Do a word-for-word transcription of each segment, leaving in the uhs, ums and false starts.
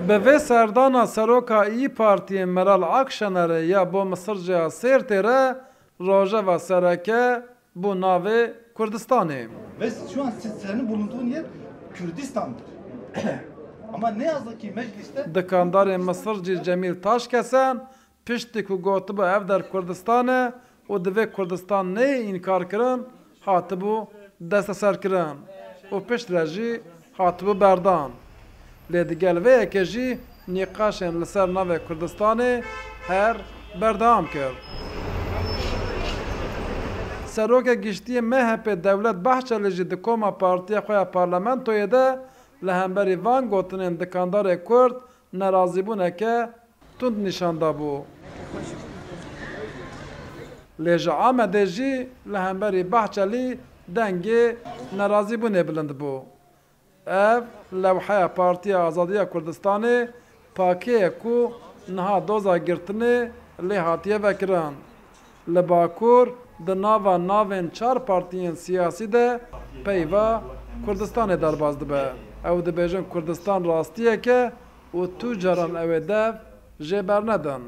Bi vê serdana seroka İYİ Partiyê Meral Akşenerê ya bo misirciya Sêrtê re rojeva sereke bû navê Kurdistanê. Ve şu an siz, senin bulunduğun yer Kürdistan'dır. Ama ne yazık ki mecliste Dikandarê misircî Cemîl Taşkesen piştî ku gotibû ev der Kurdistan e û divê Kurdistan neyê înkarkirin, hatibû desteserkirin û piştre jî hatibû berdan. Lê digel vê yekê jî nîqaşên li ser navê Kurdistanê her berdewam kir. Serokê Giştî yê M H P Dewlet Bahçelî jî di koma partiya xwe ya parlamentoyê de li hemberî van gotinên dikandarê Kurd nerazîbûneke tund nîşan dabû. Lê ji Amedê jî li hemberî Bahçelî dengê nerazîbûnê bilind bû. Ev lewheya Partiya Azadiya Kurdistanê pakê ye ku niha doza girtinê lê hatiye vekirin. Li Bakur di nava navên çar partiyên siyasî de peyva Kurdistanê derbas dibe. Ew dibêjin Kurdistan rastiyek e û tu caran ew ê dev jê bernedin.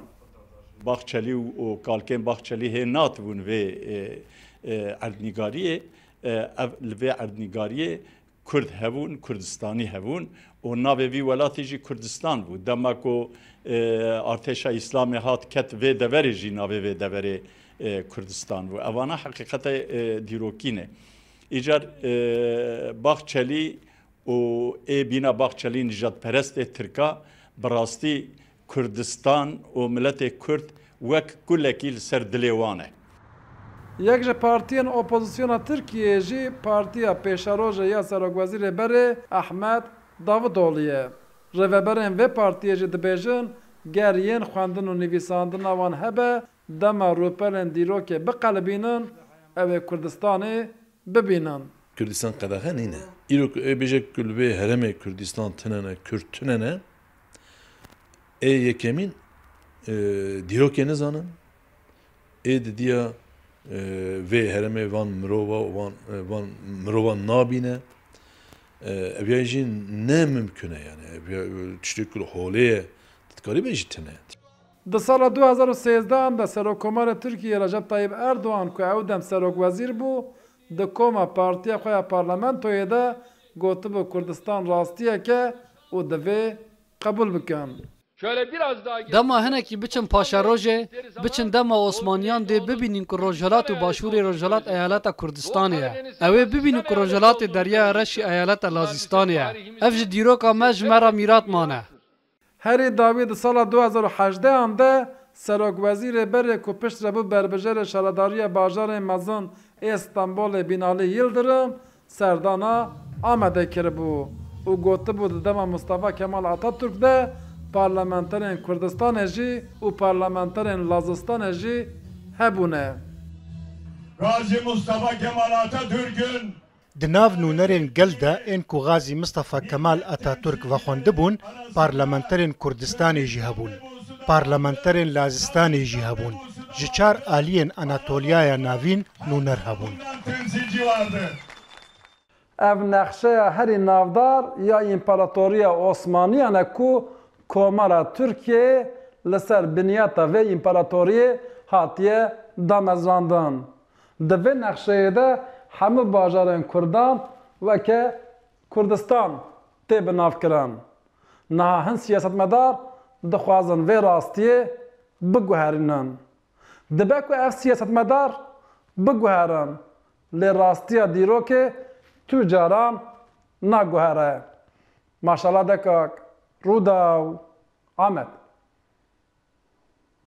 Bahçelî û, û kalkên Bahçelî hê natibûn vê, e, e, erdnîgariyê. E, ev, li vê erdnîgariyê Kurd hebûn, Kurdistanî hebûn û navê vî welatî jî Kurdistan bû. Dema ku, e, artêşa Îslamê hat ket vê deverê jî navê vê deverê, e, Kurdistan bû. Evana heqîqetê, e, dîrokî ne. Îcar, e, Bahçelî û ê bîna Bahçelî nijadperestê Tirka bi rastî Kurdistan û miletê Kurd wek kulekî li ser dilê wan e. Yek ji partiyên opozisyona Tirkiyeyê jî Partiya Pêşerojê ya Serokwezîrê berê Ehmed Davutoğlu ye. Rêveberên vê partiyê jî dibêjin, ger yên xwendin û nivîsandina wan hebe, dema rûpelên dîrokê biqelibînin, ew ê Kurdistanê bibînin. Kurdistan qedexe nîne. Îro ku ê bêje ku li vê herêmê Kurdistan tune ne, Kurd tune ne, ê yekemîn, e, dîrokê nizanin, ê didiya, e, vê herêmê van mirova, van, e, van mirova nabîne. E, ev ya jî ne mimkun e yani. Ev ya, e, tiştê ku li holê ye, tu dikarî bêjî tune. Di sala du hezar û sêzdeh de Serokkomarê Tirkiyê Recep Tayyip Erdogan ku ew dem serokwezîr bû, di koma partiya xwe ya parlamentoyê de gotibû Kurdistan rastiyek e û divê qebûl bikin. Şöyle biraz daha geri Dema hinekî biçin paşerojê, biçin dema Osmaniyan dê bibînin ku Rojhilat û Başûrê Rojhilat eyaleta Kurdistanê ye. Ew ê bibînin ku Rojhilatê Deryaya Reşî eyaleta Lazistanê ye. Ev ji dîroka me ji me re mîrat mane. Herî dawî di sala du hezar û hejdeh an de serokwezîrê berê ku piştre bû berbijêrê şaredariya bajarên mezin ê Stenbolê Binalî Yildirim serdana Amedê kiribû û gotibû di dema Mustafa Kemal Atatürk de parlamenterên Kurdistanê jî û parlamenterên Lazistanê jî hebûne. Gazi Mustafa Kemal Atatürk'ün Di nav nûnerên gel de ên ku Xazî Mistefa Kemal Atatürk vexwendibûn, parlamenterên Kurdistanê jî hebûn. Parlamenterên Lazistanê jî hebûn. Ji çar aliyên Anatoliyaya Navîn nûner hebûn. Ev nexşeya herî navdar ya Împaratoriya Osmaniyan e ku Komara Tirkiyeyê li ser binyata vê împaratoriyê hatiye damezrandin. Di vê nexşeyê de hemû bajarên Kurdan weke Kurdistan tê binavkirin. Niha hin siyasetmedar dixwazin vê rastiyê biguherînin. Dibe ku ev siyasetmedar biguherin, lê rastiya dîrokê tu caran naguhere. Maşala dekak, Rûdaw, Amed.